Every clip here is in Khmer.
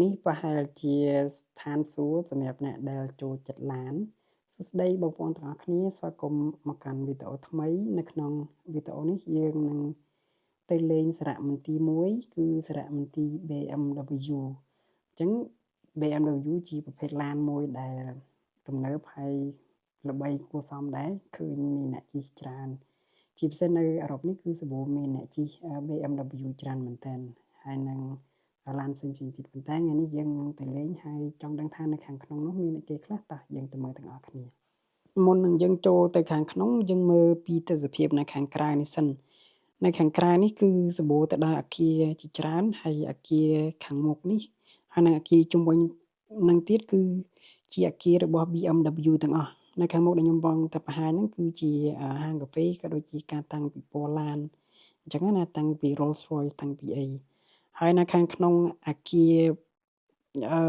នេះប្រហែលជាស្ថានសួគ៌សម្រាប់អ្នកដែលចូលចិត្តឡានសួស្តីបងប្អូនទាំងអស់គ្នាស្វាគមន៍មកកាន់វីដេអូថ្មីនៅក្នុងវីដេអូនេះយើងនឹងទៅលេងសារមន្ទីរមួយគឺសារមន្ទីរ BMW អញ្ចឹង BMW ជាប្រភេទឡានមួយដែលទំនើបហើយល្បីគួរសមដែរឃើញមានអ្នកជិះច្រើនជាពិសេសនៅអឺរ៉ុបនេះគឺសម្បូរមានអ្នកជិះ BMW ច្រើនមែនទែនហើយនឹងឡានផ្សេងៗទៀតប៉ុន្តែថ្ងៃនេះយើងនឹងទៅលេងហើយចង់ដឹងថានៅខាងក្នុងនោះមានអីគេខ្លះតោះយើងទៅមើលទាំងអស់គ្នាមុននឹងយើងចូលទៅខាងក្នុងយើងមើលពីទេសភាពនៅខាងក្រៅនេះសិននៅខាងក្រៅនេះគឺសម្បូរទៅដោយអគារជាច្រើនហើយអគារខាងមុខនេះហើយនិងអគារជុំវិញនឹងទៀតគឺជាអគាររបស់ BMW ទាំងអស់នៅខាងមុខដែលខ្ញុំបងតែបង្ហាញហ្នឹងគឺជាហាងកាហ្វេក៏ដូចជាការតាំងពិព័រណ៍ឡានអញ្ចឹងណាតាំងពី Rolls Royce តាំងពីអីហើយនៅខាងក្នុងអគារអឺ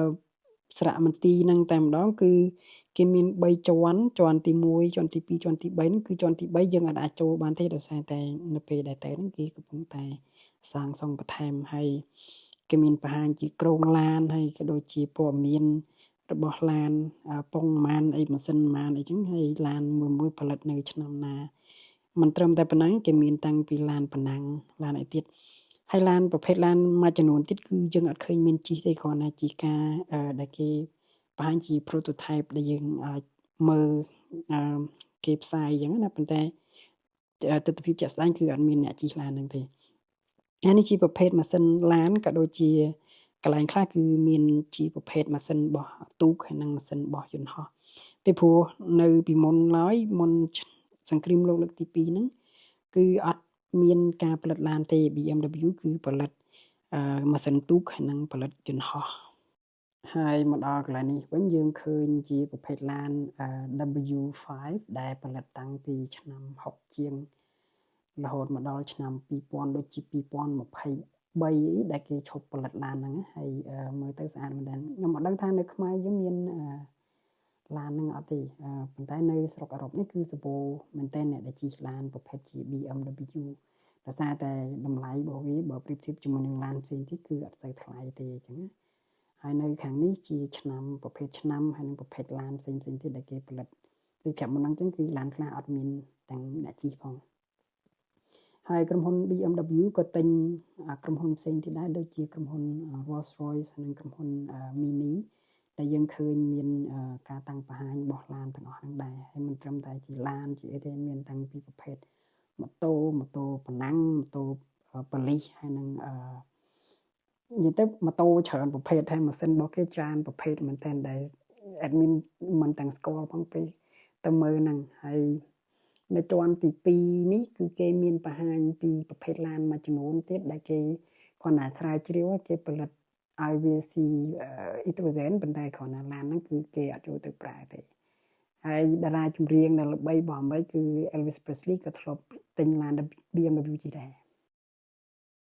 សារមន្ទីរហ្នឹងតែម្ដងគឺគេមាន3ជាន់ជាន់ទី1ជាន់ទី2ជាន់ទី3ហ្នឹងគឺជាន់ទី3យើងអាចចូលបានទេដោយសារតែនៅពេលដែលទៅហ្នឹងគេកំពុងតែសាងសង់បន្ថែមហើយគេមានបង្ហាញជាគ្រោងឡានហើយក៏ដូចជាព័ត៌មានរបស់ឡានប៉ុងម៉ានអីម៉ាស៊ីនម៉ានអីចឹងហើយឡានមួយមួយផលិតនៅឆ្នាំណាមិនត្រឹមតែប៉ុណ្ណឹងគេមានតាំងពីឡានប៉ុណ្ណឹងឡានអីទៀតហើយឡានប្រភេទឡានមួយចំនួនទៀតគឺយើងអត់ឃើញមានជិះទេគ្រាន់តែជាការដែលគេបង្ហាញជា prototype ដែលយើងអាចមើលគេផ្សាយអញ្ចឹងណាប៉ុន្តែទស្សនវិជ្ជាជាក់ស្ដែងគឺអត់មានអ្នកជិះឡានហ្នឹងទេហើយនេះជាប្រភេទម៉ាស៊ីនឡានក៏ដូចជាកន្លែងខ្លះគឺមានជាប្រភេទម៉ាស៊ីនរបស់ទូកហើយនិងម៉ាស៊ីនរបស់យន្តហោះពីព្រោះនៅពីមុនឡើយមុនសង្គ្រាមលោកលើកទី2ហ្នឹងគឺអត់មានការផលិតឡានទេ BMW គឺផលិតម៉ាស៊ីនទូកហើយនិងផលិតយន្តហោះហើយមកដល់កន្លែងនេះវិញយើងឃើញជាប្រភេទឡាន W5 ដែលផលិតតាំងពីឆ្នាំ6ជាងរហូតមកដល់ឆ្នាំ2000ដូចជា2023អីដែលគេឈប់ផលិតឡានហ្នឹងហើយមើលទៅស្អាតមែនទែនខ្ញុំអត់ដឹងថានៅខ្មែរយើងមានឡានហ្នឹងអត់ទេប៉ុន្តែនៅស្រុកអឺរ៉ុបនេះគឺសម្បូរមែនទែនអ្នកដែលជិះឡានប្រភេទជា BMW ដោយសារតែតម្លៃរបស់វាបើប្រៀបធៀបជាមួយនឹងឡានផ្សេងទៀតគឺអត់សូវថ្លៃទេអញ្ចឹងណាហើយនៅខាងនេះជាឆ្នាំប្រភេទឆ្នាំហើយនិងប្រភេទឡានផ្សេងផ្សេងទៀតដែលគេផលិតដូចប្រាប់មុនហ្នឹងអញ្ចឹងគឺឡានខ្លះអត់មានទាំងអ្នកជិះផងហើយក្រុមហ៊ុន BMW ក៏ទិញក្រុមហ៊ុនផ្សេងទៀតដែរដូចជាក្រុមហ៊ុន Rolls Royce និងក្រុមហ៊ុន Mini ដែលយើងឃើញមានការតាំងបង្ហាញរបស់ឡានទាំងអស់ហ្នឹងដែរហើយមិនត្រឹមតែជាឡានជាអីទេមានតាំងពីប្រភេទម៉ូតូម៉ូតូប៉ណាំងម៉ូតូប៉ូលីសហើយនឹងអឺនិយាយទៅម៉ូតូច្រើនប្រភេទហើយម៉ាស៊ីនរបស់គេច្រើនប្រភេទមែនទែនដែល admin មិនទាំងស្គាល់ផងពេលទៅមើលហ្នឹងហើយនៅជាន់ទី2នេះគឺគេមានបង្ហាញពីប្រភេទឡានមួយចំនួនទៀតដែលគេគ្រាន់តែស្រាវជ្រាវគេផលិតឲ្យវាស៊ីអ៊ីត្រូសែនប៉ុន្តែគ្រាន់តែឡានហ្នឹងគឺគេអត់ចូលទៅប្រើទេហើយតារាចម្រៀងដែលល្បីរបស់អាមេរិកគឺ Elvis Presley ក៏ធ្លាប់ទិញឡាន BMW ជិះដែរ។